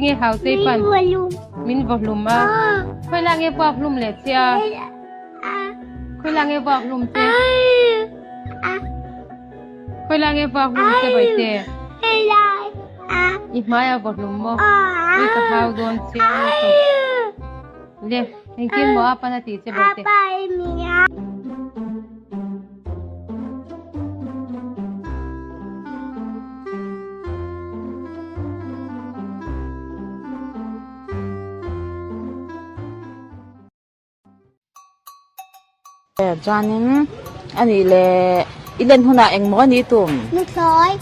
Tinge hau che i pan? Min vaw hlum a. Khawi lah nge vuak hlum leh che a? Khawi lah nge vuak hlum che? Khawi lah nge vuak hlum che Bawihte? I hmai a vaw hlum maw? Ui ka hau dawn che a ni. Le, engtin maw a pan a tih che Bawihte? Chuanin a nih leh i len hunah engmaw a nih tum? Nuthlawi.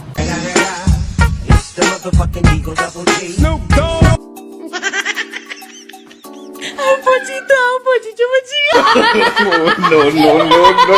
No, no, no, no.